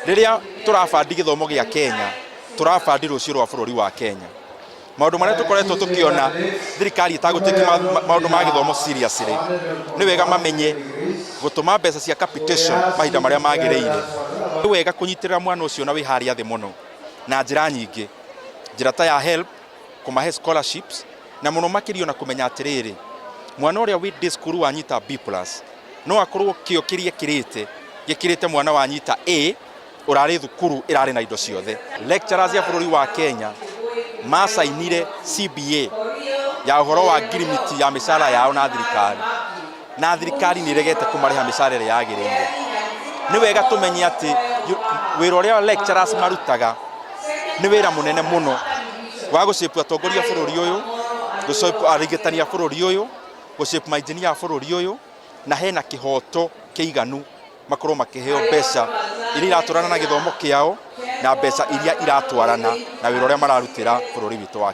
Rĩrĩa tũrabandi gĩthomo gĩa Kenya, tũrabandi rũciũ rwa bũrũri wa Kenya. Maũndũ marĩa tũkoretwo tũkĩona thirikari ĩtagũtĩki maũndũ ma gĩthomo seriously, nĩ wega mamenye gũtũma mbeca cia capitation mahinda marĩa magĩrĩire. Nĩ wega kũnyitĩrĩra mwana ũcio na wĩ harĩa thĩ mũno na njĩra nyingĩ, njĩra ta ya HELB, kũmahe scholarships, na mũno makĩria ona kũmenya atĩrĩrĩ, mwana ũrĩa wĩ day school wanyita B plus no akorwo kĩo kĩrĩa ekĩrĩte gĩkĩrĩte mwana wanyita A ũrarĩ thukuru ĩrarĩ na indo ciothe. Lecturers ya bũrũri wa Kenya macainire CBA ya ũhoro wa ngirimiti ya mĩcara yao na thirikari, na thirikari nĩ ĩregete kũmarĩha mĩcara ĩrĩa yagĩrĩire. Nĩ wega tũmenye atĩ wĩra ũrĩa lecturers marutaga nĩ wĩra mũnene mũno wa gũcape atongoria a bũrũri ũyũ, gũcape arigitani a bũrũri ũyũ, gũcape mainjinia a bũrũri ũyũ, na hena kĩhoto kĩiganu makorwo makĩheo mbeca iria iratwarana na gĩthomo kĩao na mbeca iria iratwarana na wĩra ũrĩa mararutĩra bũrũri witũ wa Kenya.